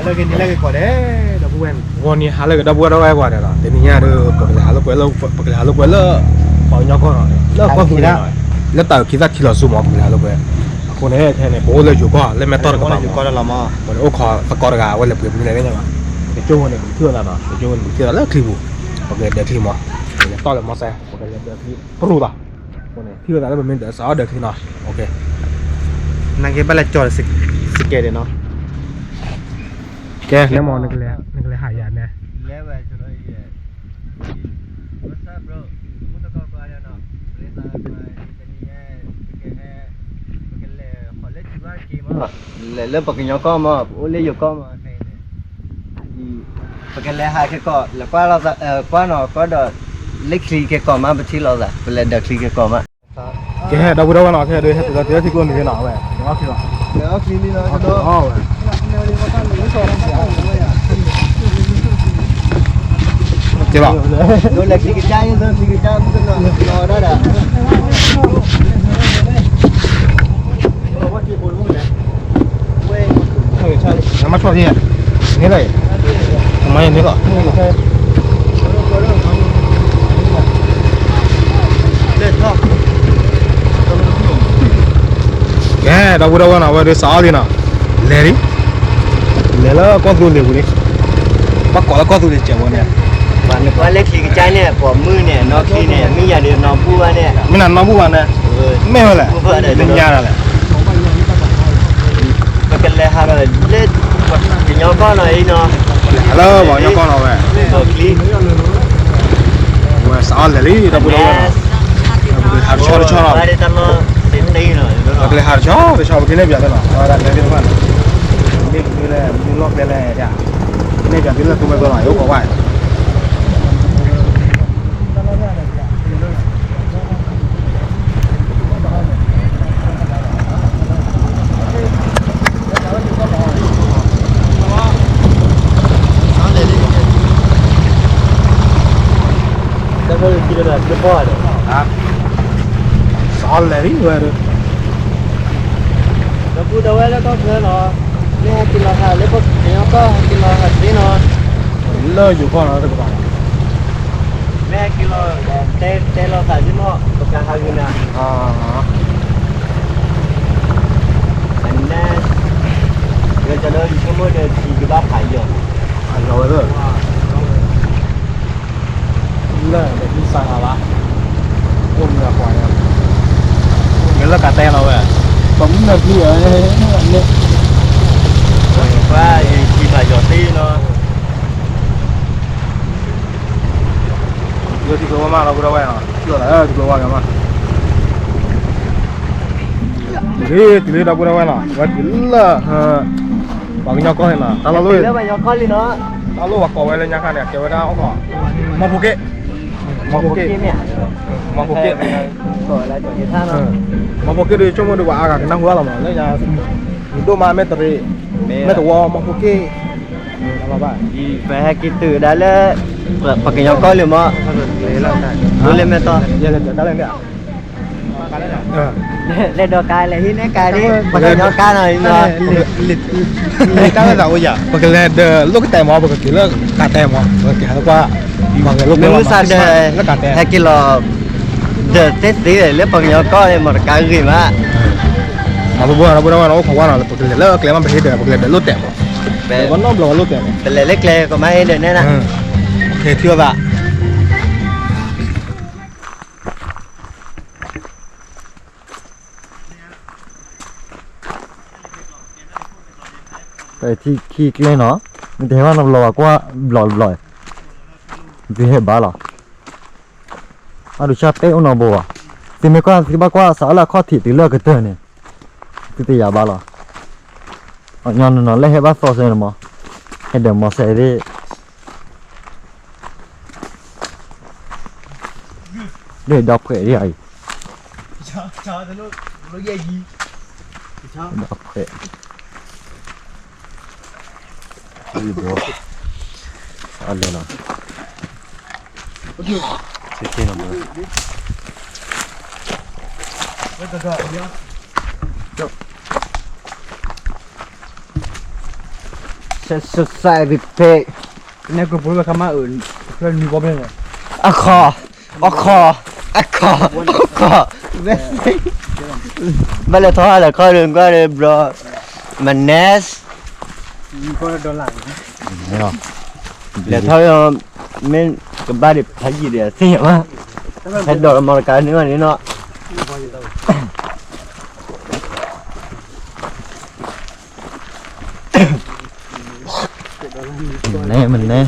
လၢကန့ၣ်လၢက့ၤကီးဒဲး ဒီပုၢ်ဝဲၢ်န့ၣ် ဂီၤနံၤဟါလၢကဒီပုၢ်ဝဲၢ်ဒီပုၢ်ဝဲၢ်ကွၢ်ဒဲးလီၤ. တနံၤညါဒီး ပကလဲၤဟးလိာ်ကွဲလၢ ပကလဲၤဟးလိာ်ကွဲလၢ ပှၤကညီကီၢ်နီၤ လၢကီၢ်သူလ့ၤနီၤ လၢတၢ်အုးခံသၣ်ခံလီၤဆူမး ပကလဲၤဟးလိာ်ကွဲ. အဃိန့ၣ် ခဲန့ၣ် ပအိၣ်လၢယိၤကီၢ် လၢမဲၢ်တီၢ်တကပၤမး ပအိၣ်ခိးသကိးတဂၤ အဝဲလဲၤပှ့ၤပူၤလဲၤသ့ၣ်ညါဘၣ်. ပကၠိဖိန့ၣ် ပကထံၣ်လိာ်သးနီၤ ပကၠိဖိန့ၣ် ပကထံၣ်လိာ်သးလၢချံပူၤ ပကလဲၤဒၢးချံမး ပကလဲၤတီၢ်လၢမီစဲ ပကလဲၤဒၢးချံ ပရူၤသး အဃိန့ၣ် ထံၣ်လိာ်သးလၢပမ့ၢ်ဒၢးစးအီၣ်ဒၢးချံနီၤ နာ်က့ဘၣ်လဲၤကၠီၤစကဲးဒဲးနီၤ ကဲ လဲၤမး နကလဲၤဟးယၤန့ၣ် လဲၤဝဲဆိလီၤ What's up, bro? မုၢ်တကီၢ်ကွၢ်ဒီးနီၤ ပလ့သးကွၢ် တနံၤညါ ပကဟဲ ပကလဲၤဃီၤလၢထံဘၣ်က့ၤမး လဲၤလၢပှၤကညီကီၢ်မး ပအိၣ်လၢယိၤကီၢ်မး ခဲအံၤန့ၣ် ပကလဲၤဟးခဲကီး လဲၤကွၢ်လီၤသး ကွၢ်နီၤကွၢ်ဒီး လၢချံခဲကီးမး ပထံၣ်လိာ်သး ပလဲၤဒၢးချံခဲကီးမး ကဲ ဒီပုၢ်ဝဲၢ်နီၤ ခဲဒုးဟဲတုၤလီၤတုၤလၢထံကျိနံၤန့ၣ်နီၤ အဝဲ လဲၤအီၣ်ချံလီၤ လဲၤအီၣ်ဝဲ ကဲလီၤ လဲၤချံကစၢ် လဲၤချံကစၢ် မုၢ်ကနီၤ နီၤဒၣ်ဒၣ် နမၤဆီၣ်ထံ န့ၣ်လီၤ မၤန့ၣ်လီၤ ကဲ ဒီပုၢ်ဝဲၢ်နီၤ အဝဲဒုးစးအီၣ်လံနီၤ လဲၤလံ လဲၤလၢကီၢ်သူလ့ၤပူၤလံ ဘၣ်ကိးလၢကီၢ်သူလ့ၤစဲးဝဲန့ၣ် နကွၢ်လၢချံကစၢ်န့ၣ် ပိာ်မုၣ်န့ၣ် နီၢ်ခံန့ၣ် မ့ၢ်ယၤဒုးနီၢ်ဘူၣ်ဘၣ်န့ၣ် မ့ၢ်နနီၢ်ဘူၣ်ဘၣ်န့ၣ် မ့ၢ်ဝဲလဲၣ် မ့ၢ်ညါဒၣ်လဲၣ် ပကလဲၤဟးဒီးလၢ ကညီကီၢ်နီၤအံၤနီၤ လၢပှၤကညီကီၢ်နီၤဝဲ ဝဲစးအီၣ်လဲၤလံ ဒီပုၢ်ဝဲၢ်နီၤ ပကလဲၤဟးတဆီတဆီနီၤ ပကလဲၤဟးတဆီတဆီ ပကန့ၢ်ပၠးသ့နီၤ ပကလဲၤသ့ၣ်တဖၣ်န့ၣ် မ့ၢ်မနုၤလဲၣ် မနုၤလီၢ်ကျဲလဲၣ် န့ၢ်ပၠးသ့လၢသိမဲသိနီၤ ယအိၣ်ခိးဝဲ စးလဲၤလံဝဲဒီး ဒီပုၢ်ဒီဝဲၢ်လၢကီၢ်ချၢနီၤ မ့ၢ်ဟဲက့ၤလီၤဟးလၢပှၤကညီကီၢ် ဟဲက့ၤလီၤဟးသ့နီၤ လၢယိၤကီၢ်နီၤတကပၤ မ့ၢ်ဟဲက့ၤလီၤ တဲတဲလီၤသးဒ်မ့ၢ် ပကဟးဂ့ၤနၤ အနဲ ယတၢ်လၢယဆိကမိၣ်ဒီး ထံကဘၣ်ဖးယီၤ ဖးယီၤဝဲလၢ လၢနဟံၣ်စးဂၤဘၣ် အိၣ်မ့ၢ်အပှၤညါ မ့ၢ်လၢကးတဲလီၤဝဲ ပမုၢ်နၤဖံအီၤ ပှၤယထံဖးယီၤသ့နီၤ လၢထံကျိဝဲမးလီၤ ပုၢ်ဒီဝဲၢ်နီၤ ထံကျိဝဲမး တုၤလံ တုၤလံ ဒီပုၢ်ဒီဝဲၢ်နီၤ ဝဲတုၤလၢ ပှၤကညီကီၢ်န့ၣ်နီၤ တၢ်လီၢ်လီၤ လၢပှၤကညီကီၢ်လံနီၤ တၢ်လီၢ်ပှၤကိးဝဲလၢညါခါန့ၣ် ကဲဝဲဒၣ်အီၣ်ကီး မီၢ်ဖိက့ၣ် မီၢ်ဖိက့ၣ် မီၢ်ဖိက့ၣ် မီၢ်ဖိက့ၣ်ဒီး ဆိကမိၣ်ဒီးပှၤအါဂၤကနၢ်ဟူဘၣ်လီၤမး လၢညါ မုၢ်ဒိၣ်မး မဲၢ်တရံး မဲၢ်တဝီ မီၢ်ဖိက့ၣ် ပဟဲက့ၤတုၤဒၣ်လၢ ပှၤကညီကီၢ်လံမး ဒိလၢမဲၢ်တီ လဲၤဒိးကါလဲၤဟံးန့ၢ်ကါဒ် ပှၤကညီကါနီၤ တၢ်ဝဲသးအိၣ်ယၤ ပကလဲၤဒီးလိၣ်ကတဲာ်မး ပကက့ၤလၢကါတဲာ်မး ပကက့ၤဟးလၢပှၤ မ့ၢ်မုၢ်ဆါဒီး လၢကါတဲာ် ဟဲက့ၤလီၤ ဒီးသ့သ့လၢပှၤကညီကီၢ်မီၢ်တကါဂ့ၤမး မၤဘိဘိဒီပုၢ်ဒီဝဲၢ်နီၤ အိၣ်ခိးဝဲနီၤ ပကလဲၤလၢကျဲမး ပဟ့ၣ်ဒီး ပကလဲၤဒီးလိၣ်တဲာ်မး ပကနီၣ်ဘျီဝဲလိၣ်တဲာ်မး ပလဲၤလၢကျဲကမၤဟ့ၣ်ဒီးနဲၣ်နၤ ထံၣ်လိာ်သး ပထံၣ်ခံကျဲနီၤ မ့ၢ်တဟဲဘၣ်နီတဘျီဘၣ်ကွၢ်ဘျီတဘျီ သုဟဲဘၣ်လီၤ အဒုးဆၣ်တဲအိၣ်နီတဘိဘၣ် သုမ့ၢ်ကွၢ်သုဘၣ်ကွၢ်စးအီၣ်လၢအခီၣ်ထံးတုၤလၢအကတၢၢ်န့ၣ် သုတယာ်ဘၣ်လီၤ အညီနီၤနီၤလၢဟဲဘၣ်သီစဲန့ၣ်မး ဟဲဒီးမီၤစဲးဒ် ဒ်ဒီဖှဲးဒ်အံၤ ဒီဖှဲး အလဲၤလီၤ ဆ့ဆ့နီၤ Subscribe ဖဲ အခီ အခီ အခီ အခီ ဘၣ်လဲၤထီၣ်ဟါလၢခီဒုးကွၢ်ဒီး bro မနဲ လဲၤထီၣ် မ့ၢ်ကဘၣ်ဒံးဖးယံာ်ဒီးသ့ၣ်ညါဘၣ် ဟဲဒိးလီၤမီတကါန့ၣ်ဘၣ်န့ၣ်နီၤ မနဲ မနဲ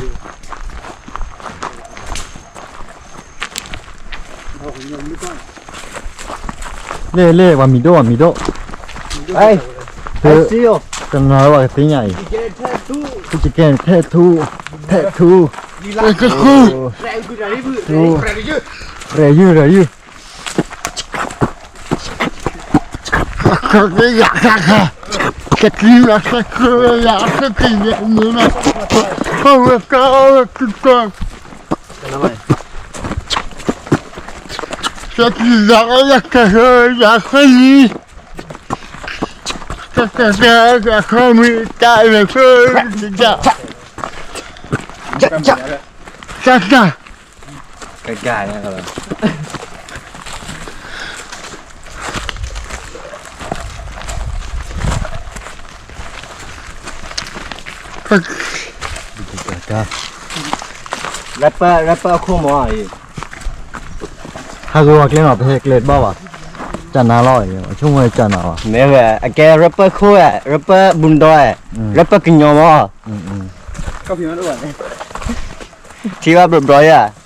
လ့ၣ်လ့ၣ် ပှၤမံၤဒိၣ် ပှၤမံၤဒိၣ် တနီၤဝဲကသ့ၣ်ညါအံၤ ကကဲထဲထူ ထဲထူ ထူ ရဲၣ်ယုၢ် ရဲၣ်ယုၢ် ကကါန့ၣ် rapper rapper ခိၣ်မီၤအံၤ ဟးဂီၤဝဲကျဲနီၤ ပဟဲကျဲတဘၣ်ဘၣ် ကနါလီၤ ဆိကမိၣ်ကနါဘၣ် မ့ၢ်ဝဲ အကဲ rapper ခိၣ်ဝဲ rapper ဘူၣ်ဒီး rapper ကညီမီၤ ထံၣ်ဘၣ်ဘျီဘျီယၤ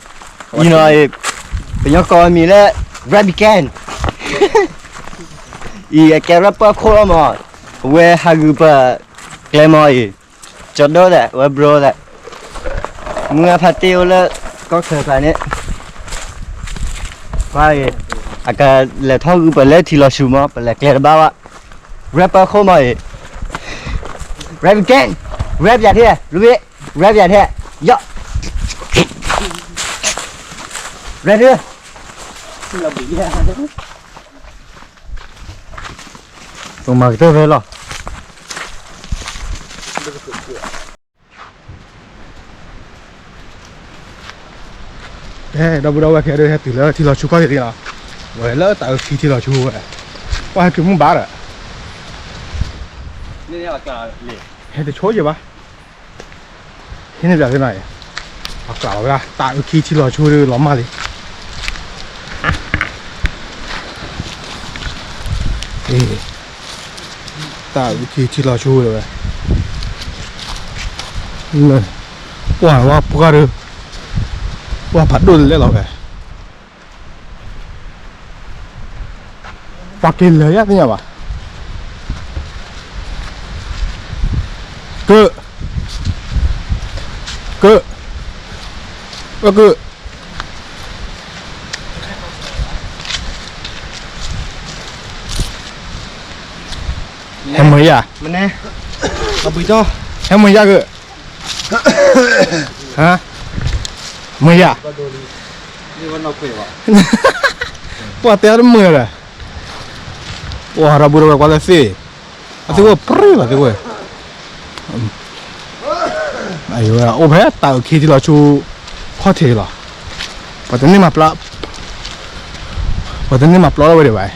အံၤနီၤ ပညီကိးမံၤလၢ Rapican အံၤအကဲ rapper ခိၣ်လီၤမီၤ အဝဲဟးဂီၤပကျဲမီၤအံၤ ကၠီဒိၣ်သး ဝဲ bro သး မုၢ်ဂၢ်ဖးတ့ၢ်အိၣ်လၢ ကီၢ်ချၢဖးန့ၣ် ပှၤအံၤ အကလဲၤထီၣ်ဂီၤပလဲၤထံလီၤဆူမီၤ ပလဲၤကျဲတဘၣ်ဘၣ် rapper ခိၣ်မီၤအံၤ Rapican rap ယၤထဲ လူဝ့ rap ယၤထဲ ယီၣ် rap ဒု ပမၤကတၢၢ်ဖဲလီၤ ဖဲဒီပုၢ်ဒီဝဲၢ်ခဲဒုး ဟဲတုၤလၢထံလီၤဆူခီၣ်ထံးလီၤ ဝဲလၢတၢ်အုးခံထံလီၤဆူဝဲ ပှၤဟဲက့ၤမုၢ်ဘၣ်ဒီး ဟဲတဆိယဲၢ်ဘၣ် ဟံးန့ၢ်ပၠးသ့ၣ်နီၤအံၤ အကျးလီၤဝဲဒၣ် တၢ်အုးခံထံလီၤဆူဒုးလီၤမၢ်လံ တၢ်အုးခံထံလီၤဆူဒုးဝဲ ပှၤဝဲပှၢ်ဒုး ပှၤဖးဒိၣ်လဲၣ်လီၤဝဲ ပှၤက့ၤလၢာ်ယါသ့ၣ်ညါဘၣ် ကၢၣ် ကၢၣ် ကၢၣ် ဟဲမုာ်ယါ ဟဲမုာ်ယါကၢၣ် ဟါ မုာ်ယါ ပှၤတဲတမုာ်ဒီး ပှၤဒီပုၢ်ဒီဝဲၢ်ကွၢ်လၢသ့ၣ် အသ့ၣ်ဝဲပြ့လီၤသ့ၣ်ဝဲ အိၣ်ဖဲတၢ်အုးခံထံလီၤဆူ ခီၣ်ထံးလီၤ ပှၤတန့ၢ်မၤပျီ ပှၤတန့ၢ်မၤပျီထီၣ်ဝဲဒံးဘၣ်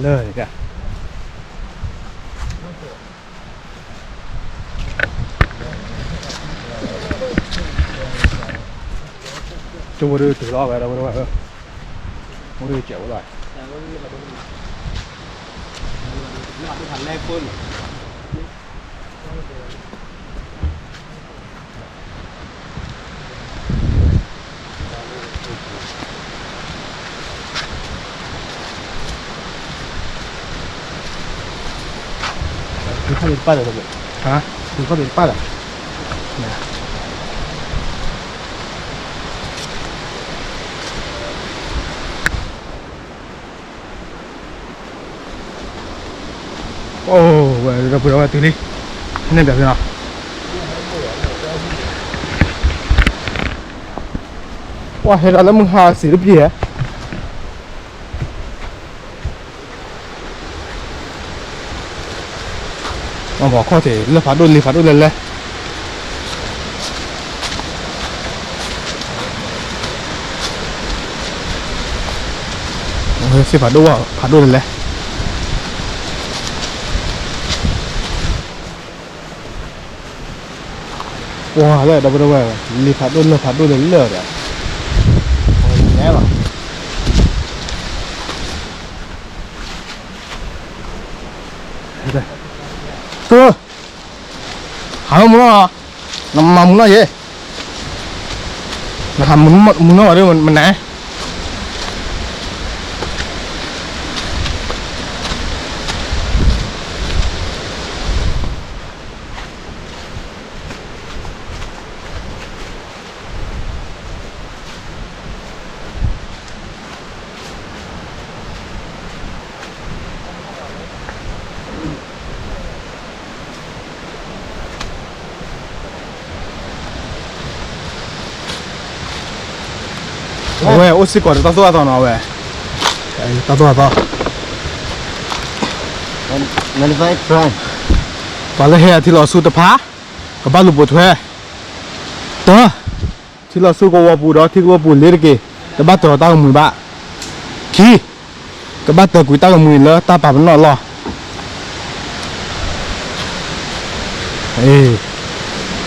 လၢ ကၠိဖိဒုးတုၤလီၤဝဲ ဒီပုၢ်ဒီဝဲၢ်ဧၢ, ဖိဒုးစဲးဖိလီၤ. ဟါ, ဟါ, အိၣ်ဝဲ ဒီပုၢ်ဒီဝဲၢ်တုၤလံ, န့ၣ်ပၠးဖဲနီၤ, ပှၤဟဲဒီးလၢမုၢ်ဟါစံးတပျံၤဧါ. မ့ၢ်ခီၣ်ထံး လၢၢ်ဖးဒိၣ်လ့ဖးဒိၣ်လဲၣ်လဲၣ်, သ့ၣ်ဖးဒိၣ်ဝဲဖးဒိၣ်လဲၣ်လဲၣ်. ပှၤလဲၣ် ဒီပုၢ်ဒီဝဲၢ်, လ့ဖးဒိၣ်လၢၢ်ဖးဒိၣ်လၢလၢၢ်ဒီး, နဲလီၤ, က, ဟးမူနီၢ်, နမၤမူနီၢ်ယဲ, နဟးမူနီၢ်ဝဲဒၣ်မနုၤ. အဝဲအိၣ်စ့ၢ်ကီးဒီးတၢ်သိၣ်တၢ်သီနီၤ အဝဲ, တၢ်သိၣ်တၢ်သီ, ပှၤလၢဟဲထံလီၤဆူတဖၣ်, ကဘၣ်လူၤပိာ်ထွဲ, တၢ, ထံလီၤဆူကဝီၤပူၤဒီးထံကဝီၤပူၤလ့ၤတက့ၢ်, တဘၣ်တၢၤတၢ်ကမှံၤဘၣ်, ခံ, ကဘၣ်တၢၤကွံာ်တၢ်ကမှံၤလၢတၢ်ပာ်ပနီၣ်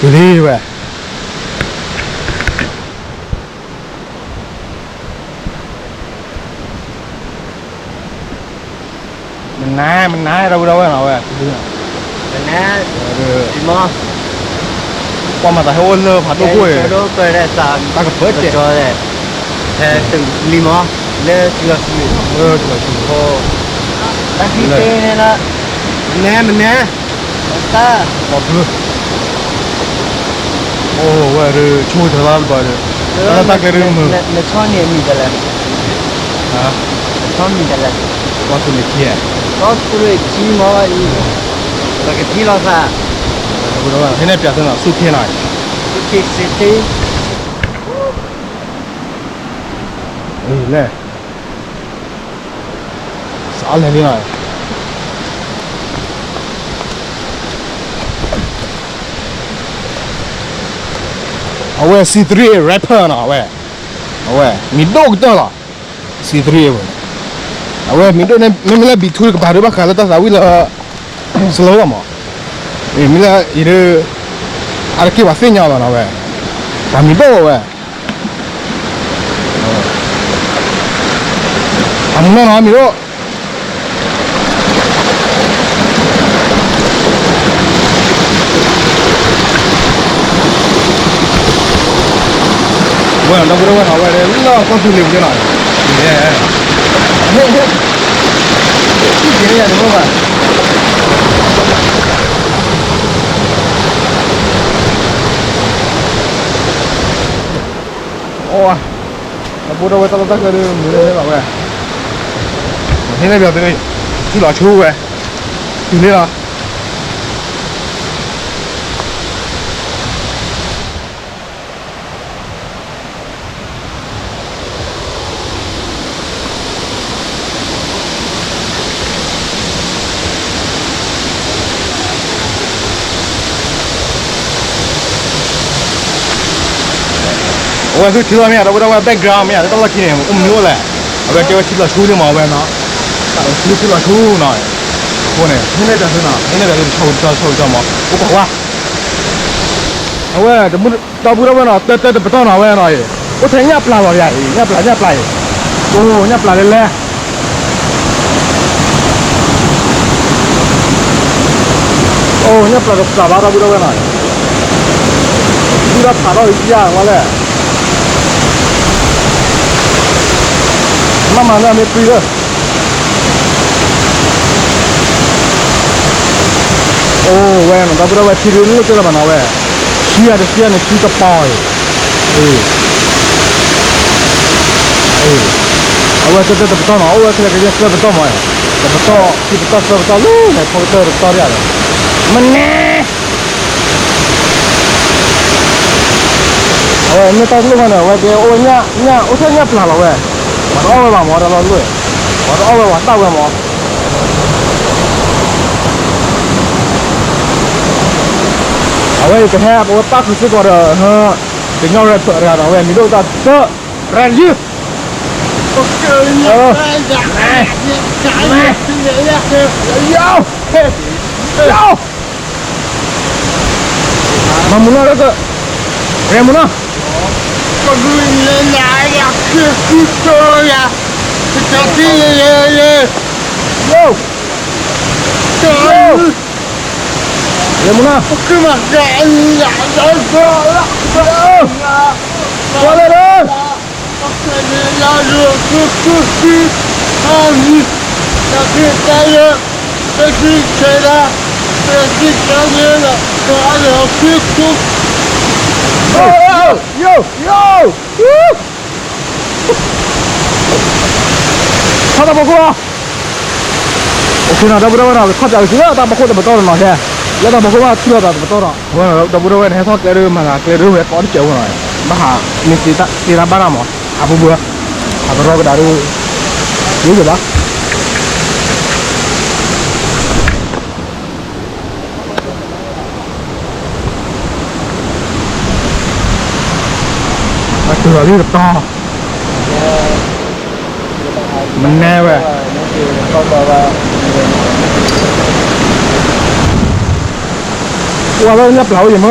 အလီၢ်. အ့, တုၤလံဝဲ, မနၤ မနၤ ဒီပုၢ်ဒီဝဲၢ်နီၤ ဝဲ, မနၤ, ပှၤမၤသးဟဲအိၣ်လၢဖးဒိၣ်ခိၣ်အံၤ, တၢ်ကပၢၢ်ကဲး, ဟဲတုၤလံမး, လၢထံလီၤဆူ, လၢထံလီၤဆူ, တၢ်ဖံးသ့န့ၣ်လီၤ, မနၤ မနၤ, တၢ်, အိၣ်ဝဲဒၣ် ဆိကတၢၢ်လီၤတဘၣ်ဒီး, တၢ်လၢတၢ်ကျဲဒ်မုၢ်, နဆီန့ၣ်အမံၤဒ်လဲၣ်, နဆီမံၤဒ်လဲၣ်, ကီၢ်သူလ့ၤခံ, ကီၢ်သူလ့ၤခံမ့ၢ်အံၤ, ပကထံၣ်လိာ်သး, ဟဲနဲၣ်ပၠးသုနီၤ ဆူခ့နီၤ, ဆူခ့ဆ့ခ့, လဲၣ် စးလဲၣ်လံနီၤ, အဝဲ C three A rapper နီၤ အဝဲ, အဝဲ မံၤဒိၣ်ကတၢၢ်လီၤ, C three A ဝဲန့ၣ်, အဝဲမံၤဒိၣ်န့ၣ် မ့မ့ၢ်လၢ B two တကပၤဒ်ဘၣ်ဃးလၢတၢ်သးဝံၣ်လၢ slow လီၤမး, မ့မ့ၢ်လၢအံၤဒ် အါတက့ၢ်ပှၤသ့ၣ်ညါလီၤနီၤ ဝဲ, ပှၤမံၤဒိၣ်ဝဲ, အမူနီၢ်နီၤ မံၤဒိၣ် ဝဲဒီပုၢ်ဒီဝဲၢ်နီၤ ဝဲလၢကီၢ်သူလ့ၤပူၤနီၤ, ဟ့ၣ်ဟ့ၣ်, ဟ့ၣ်က့ၤယၤတဘၣ်ဘၣ်, အိၣ်, ဒီပုၢ်ဒီဝဲၢ် တၢ်လီၢ်တၢ်ကျဲဒ်မုၢ်လၢဟဲဘၣ်ဝဲ, ဟ့ၣ်န့ၣ်ပၠးသု, ထံလီၤဆူဝဲ, တုၤလံလီၤ. အဝဲသုထံလီၤမ့ၢ်ဧါ ဒီပုၢ်ဒီဝဲၢ် background မ့ၢ်ဧါ တၢ်လီၢ်ခံန့ၣ် အိၣ်မနုၤအိၣ်လဲၣ်, အဝဲကဲဝဲထံလီၤဆူန့ၣ်မး အဝဲနီၤ, ထံလီၤဆူနီၤ, အဃိန့ၣ် ဟ့ၣ်န့ၣ်ပၠးသုနီၤ ဟ့ၣ်န့ၣ်ပၠးသု တဆီဆီဆီမး အိၣ်ကိးဝါ အဝဲ ဒီပုၢ်ဒီဝဲၢ်နီၤ တၢတၢတပတီၢ်နီၤ အဝဲနီၤအံၤ, အိၣ်ထဲညၣ်ပျၢ်လီၤယၤအံၤ ညၣ်ပျၢ်ညၣ်ပျၢ်အံၤ, အိၣ်ညၣ်ပျၢ်လဲၣ်လဲၣ်, အိၣ်ညၣ်ပျၢ်တစှၤဘၣ် ဒီပုၢ်ဒီဝဲၢ်နီၤ, ဒုၣ်ဒီးဖးထီၣ်အံၤယၤဝဲလဲၣ်, မၤမၤလၢအမ့ၢ်ပှံၤလၢ အိၣ်ဝဲနီၤ ဒီပုၢ်ဒီဝဲၢ် ထံဒုးလိၣ်ကၢလၢၤဘၣ်နီၤဝဲ, ဆံယၤတဆံယၤန့ၣ် ဆံကပီၤအံၤ, အ့ၣ်, အဝဲတၢတၢတပတီၢ်နီၤ အိၣ်ဝဲခဲလၢာ်ကယဲၢ်သၢပတီၢ်မး, တပတီၢ် ခံပတီၢ် သၢပတီၢ်လၢန့ၣ် ဖီကတၢၢ်တပတီၢ်ဒ်လဲၣ်, မနဲ အဝဲမ့ၢ်တၢ်လိၣ်မးန့ၣ် အဝဲကဲအိၣ်ညၣ် ညၣ်အိၣ်ထဲညၣ်ပျၢ်လီၤဝဲ, ပှၤတအီၣ်ဝဲဘၣ်မး တၢ်လီၢ်လိၣ်, ပှၤတအီၣ်ဝဲပှၤတၢ်ဝဲမး, ကဟဲပဝဲပၣ်ဃုာ်စ့ၢ်ကီးဒီး ကညီရဲၣ်ဖၢၣ်တဂၤနီၤ ဝဲမံၤဒိၣ်တၢ်တၢ ရဲၣ်ယုၢ် မၤမူနီၢ်လၢက ရဲၣ်မူနီၢ် ယိ ယိ ရဲၣ်မူနီၢ် ကွၢ်လၢလၢ ယိ ယိ ယိ ထီၣ်တၢ်ဖီခိၣ်လီၤ. အိၣ်ခ့နီၤ ဒီပုၢ်ဒီဝဲၢ်နီၤ ကထီၣ်ပၠးက့ၤလၢတၢ်ဖီခိၣ်တပတီၢ်နီၤ ဟဲ လၢတၢ်ဖီခိၣ်ဘၣ်ထံၣ်လိာ်သးတပတီၢ်နီၤ အဝဲဒီပုၢ်ဒီဝဲၢ်န့ၣ် ဟဲထီၣ်ကျဲဒုးမၤသးကျဲဒုးဝဲကိးတစဲးဖိနီၤ ဘၣ်ဟးန့ၢ်သ့တၢ်ဘၣ်တၢ်မး အပူၤပူၤ အကရီကဒါဒုး ယိယိဘၣ် အတုၤလီၤလံကတီၢ် မနဲဝဲ ကွၢ်လၢညၣ်ပျၢ်ဝဲယမ့ၢ် န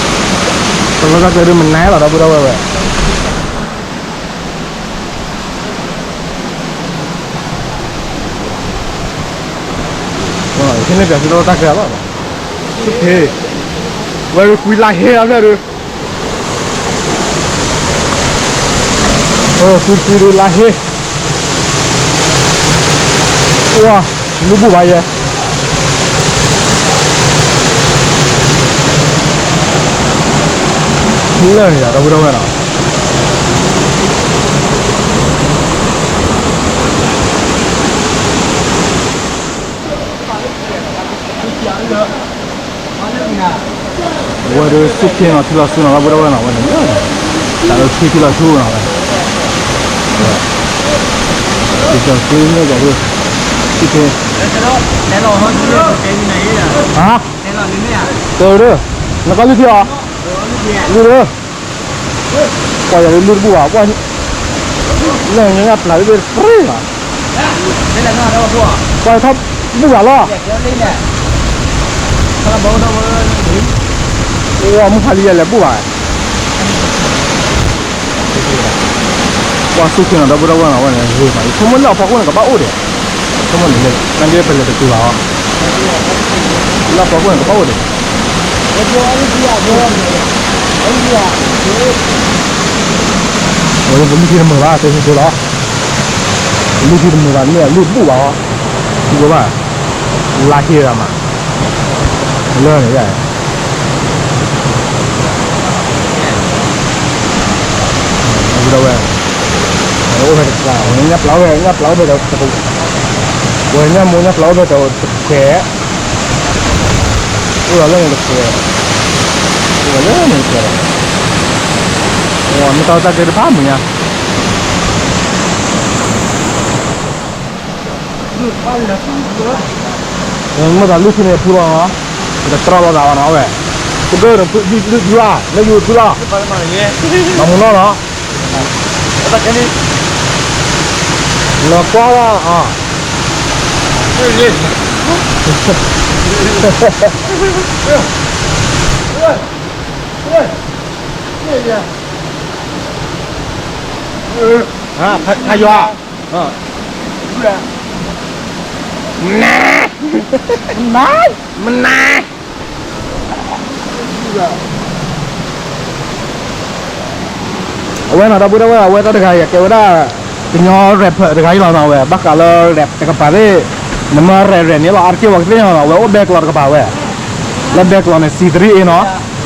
ီၤ တလီၤတၢ်ကျဲဒုး မနဲလီၤ ဒီပုၢ်ဒီဝဲၢ်ဝဲ ဖဲန့ၣ်ပျၢ်စ့ၢ်ကီးတၢ်ကျဲလီၤ ဝဲဒုးကွံလါဟ့လီၤဖျၢၣ်ဒုး ကွံကွံဒုးလါဟ့ ဝါ လူၤဘူၣ်ဘၣ်ယဲ လၢာ်န့ၣ်ယၤ ဒီပုၢ်ဒီဝဲၢ်နီၤ အဝဲဒုးစူၢ်ခ့နီၤ ထံလီၤဆူနီၤ ဒီပုၢ်ဒီဝဲၢ်နီၤ အဝဲန့ၣ် တၢ်လၢခံထံလီၤဆူနီၤ ဝဲ ကၠီၤဆူန့ၣ်ကၠီၤဒုး စူၢ်ခ့ ဟါ တဲဒုး နကီၢ်လုၢ်ထံအီၤ လုၢ်ဒုး ကွၢ်ယၤဒုးလုၢ်တဘူၣ်ဘၣ် ကွၢ် လၢညါညၣ်ပျၢ်ဒုးတပှဲၤဘၣ် ကွၢ်ထီၣ်ဘူၣ်ဘၣ်လီၤ ဝဲမုၢ်ဖးလံယဲလဲၤဘူၣ်ဘၣ် ကွၢ်စူၢ်ခ့နီၤ ဒီပုၢ်ဒီဝဲၢ်နီၤ အဝဲန့ၣ် ဂ့ၤမး ယဆိကမိၣ်လၢအဖီခိၣ်န့ၣ် ကဘၣ်အိၣ်ဒံး ဆိကမိၣ်န့ၣ် နဒ့ပလဲၤတတုၤဘၣ်အီၤ လၢအဖီခိၣ်န့ၣ် ကဘၣ်အိၣ်ဒံး ဝဲပလုၢ်ထံတမုာ်ဘၣ် တဲဟ့ၣ်တဲလီၤ ပလုၢ်ထံတမုာ်ဘၣ် မ့ၢ်အလုၢ်ဘူၣ်ဘၣ်အီၤ ထံဘိဘၣ် လါဟ့ရၤမး လၢန့ၣ်ယါ ဒီပုၢ်ဒီဝဲၢ် အိၣ်ဖဲတကျါ ဝဲညၣ်ပျၢ်ဝဲ ညၣ်ပျၢ်ဝဲဖဲတ ဝဲညၣ်မိၢ်ညၣ်ပျၢ်ဝဲဖဲတခွဲး အိၣ်ဒီးလၢန့ၣ်တခွဲး အိၣ်ဒီးလၢန့ၣ်တခွဲး မ့ၢ်တၢ်တၢ်ကျဲတဖၣ်မုာ်ညါ မ့ၢ်တၢ်လုၢ်ထံန့ၣ်ဖုလီၤ, ပတတြီလီၤသးဘၣ်နီၤဝဲ, ပကလုၢ်ဒုလၢ် လၢယိၤဖုလီၤ, မၤမူနီၢ်နီၤ, လီၤကွၢ်လီၤ, ဖးယွၤ မနၤ, မနၤ, အဝဲနီၤ ဒီပုၢ်ဒီဝဲၢ် အဝဲတၢ်တဂၤအံၤ ကဲဝဲဒၣ် ကညီ rapper တဂၤအံၤလီၤနီၤဝဲ ဘၣ်ဃးလၢ rap တကပၤသ့ၣ်, နမ့ၢ် rap rap န့ၣ်လီၤ အါတက့ၢ်ပှၤကသ့ၣ်ညါနီၤ အဝဲအိၣ်ဘဲကျီတကပၤဝဲ, လၢဘဲကျီန့ၣ် C three A နီၤ,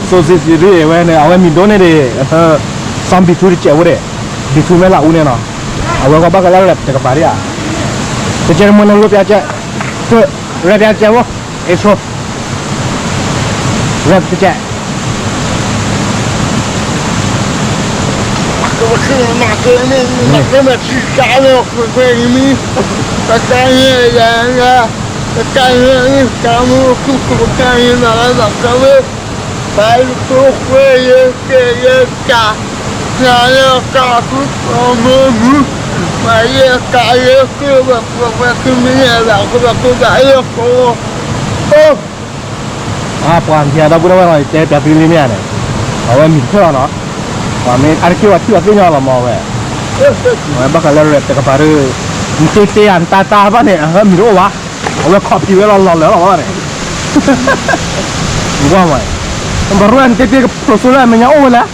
so C three A ဝဲန့ၣ် အဝဲမံၤဒိၣ်န့ၢ်ဒံး စီၤဘံထူတစဲးဖိဒံး, ဘံထူမဲၣ်လးအူန့ၣ်နီၤ, အဝဲကီဘၣ်ဃးလၢ rap တကပၤဒံးဧါ, တကဲးတမ့ၢ်နလိပျဲကဲ, rap ပျဲကဲဖိ, intro, rap တကဲး ပကမၤကမ့ၢ် ပကမၤထံကါလၢပှဲၤပှဲၤမံၤ, ပကမၤယၤယၤ, ပကမၤတၢ်မူခိၣ် ပကမၤလၢဘၣ်ကဝဲ, ပကဃိဃဲယကဲယကး, နၤလၢကးခုကမၤမူ, ပယကးယကဲဝဲ ပှဲၤပှဲၤကမ့ၢ်ယၤ ဘၣ်ကဘၣ်ကဘၣ်ယကီ, အိ အပှၤမ့ၢ်ဒီပုၢ်ဒီဝဲၢ်နီၤ ယတဲပျးသုလံမ့ၢ်ဧါန့ၣ်, အဝဲမံၤတဖျၢၣ်လီၤနီၤ, ပှၤမ့ၢ်အါတက့ၢ်ဝဲထံၣ်ဝဲသ့ၣ်ညါလီၤမ့ၢ်ဝဲ, အဝဲဘၣ်ဃးလၢရဲၣ်တကပၤဒီး, နတ့တ့ဧါ နတၢ်တၢ်ဘၣ်န့ၣ် အဟၢမံၤတအိၣ်ဘၣ်, အဝဲခီၣ်ဖံးဝဲလီၤလီၤလၢာ်လီၤဘၣ်န့ၣ်, န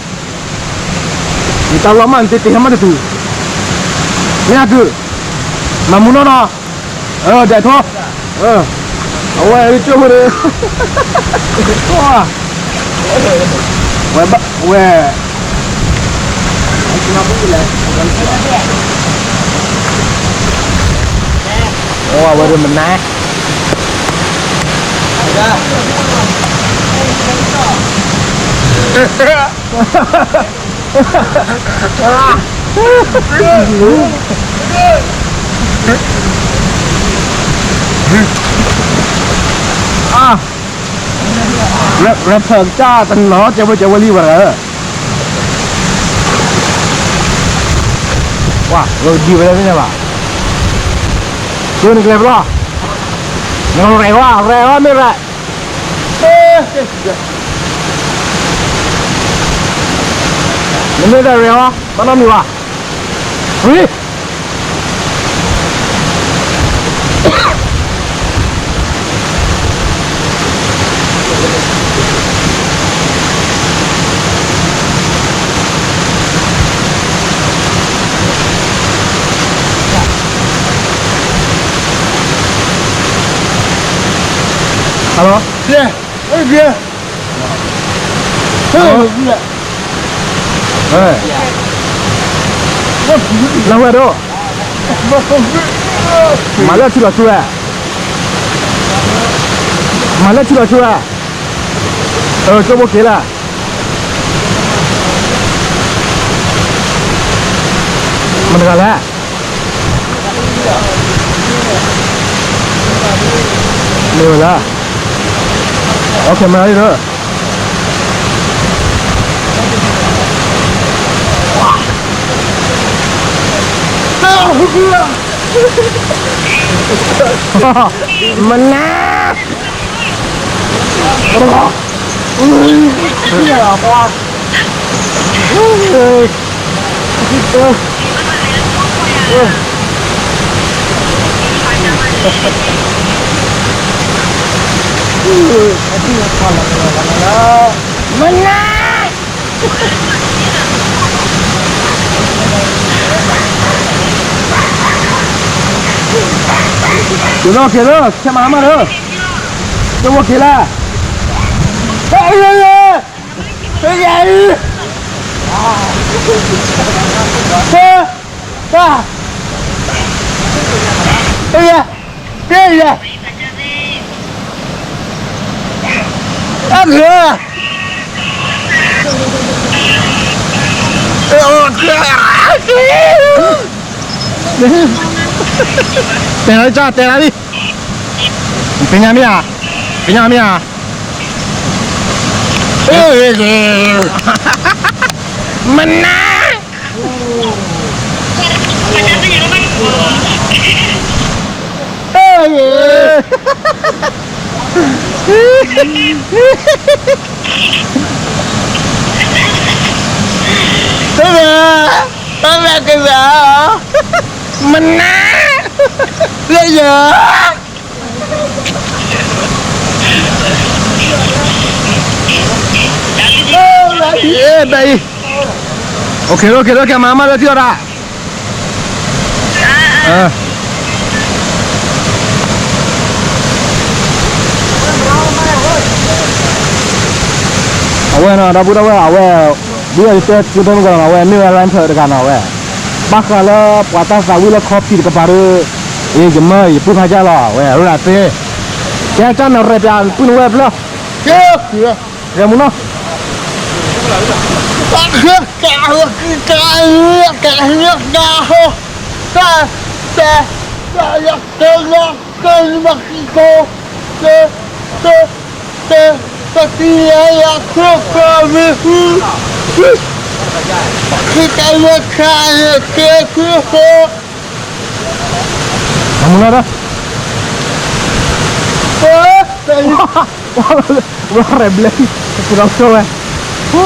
ကွၢ်မ့ၢ်, ပရူၢ်နတ့တ့ကဖျိးစိလၢအမဲာ်ညါအိၣ်ဝဲလဲၣ် နတၢ်လီၤမၢ်နတ့တ့ဟဲမးတတုၤ, မ့ၢ်အတုၤ, မၤမူနီၢ်နီၢ်, ဒဲးထိ, အဝဲကၠိဖိဒီး, ဝဲဘၣ်ဝဲ, ဝဲဒၣ်မနုၤ ရဖၢၣ်ကၢ်တနီၤ ကဲဝဲကဲဝဲလံဝဲဒၣ်, ဝါ ဒံးဝဲဒၣ်သ့ၣ်ညါဘၣ်, ကၠိနကလဲၤဘျီ, နရဲၣ်ဝဲ ရဲၣ်ဝဲမ့ၢ်ရဲၣ် နမ့ၢ်တၢ်ရဲၣ်အီၤ ဘၣ်နီတမံၤဘၣ်, ဝံၤ ဟယ်လို, လၢဝဲဒၣ်, မၤလၢထံလီၤဆိဝဲ, မၤလၢထံလီၤဆိဝဲ, ကၠိဖိက့ၤလၢ မတၤတဂၤလဲၣ်, မ့ၢ်ဝဲလၢ, မၤလၢလံဒီး, မနၤ မနၤ က့ၤလီၤ က့ၤလီၤ ဆဲးမၤမးလၢ, ကၠိဖိက့ၤလၢ, ဟဲ, ဟဲ, ဟဲ, ဟဲ, ဟဲ, ဟဲ, ဟဲ, အဂ့ၤ, တဲလီၤတၢ် တဲလီၤလံ, သ့ၣ်ညါမ့ၢ်ဧါ, သ့ၣ်ညါမ့ၢ်ဧါ, မနၤ တဂၤ, တဂၤကဂၤ, မနၤ, လၢယၤ ဘၣ်အံၤ, အိၣ်ခ့လိာ်ခ့လိာ် ကဲမၤမးလၢထံအီၤတၢ် အဝဲနီၤ ဒီပုၢ်ဒီဝဲၢ် အဝဲ ဒ်သိးယတဲသုတမုၢ်ကီးနီၤ အဝဲမ့ၢ်ဝဲ rapper တဂၤနီၤ အဝဲ ဘၣ်ဃးလၢပှၤတၢ်သးဝံၣ်လၢ copy တကပၤဒီး ယမၢယပုၢ်ဖးယၢ်လီၤ အဝဲ ရၣ်သ့ ကဲတၢ်နီၤ ရဲၣ်ပျးပုၢ်နဝဲၢ်ဖျၢၣ် ကဲ ရဲၣ်မူနီၤ ကဲဝဲကဲဝဲကဲဝဲကဲဝဲကဲဝဲ တၢ် တၢ် တၢ် တၢ် တၢ် တၢ် တၢ် တၢ် တၢ် တၢ် တၢ် တၢ် တၢ် တၢ် တၢ် တၢ် အမူနၤဒီး ဝဲရဲၣ်ဘျဲၣ် ပဒီးကၠိဝဲ ဟူ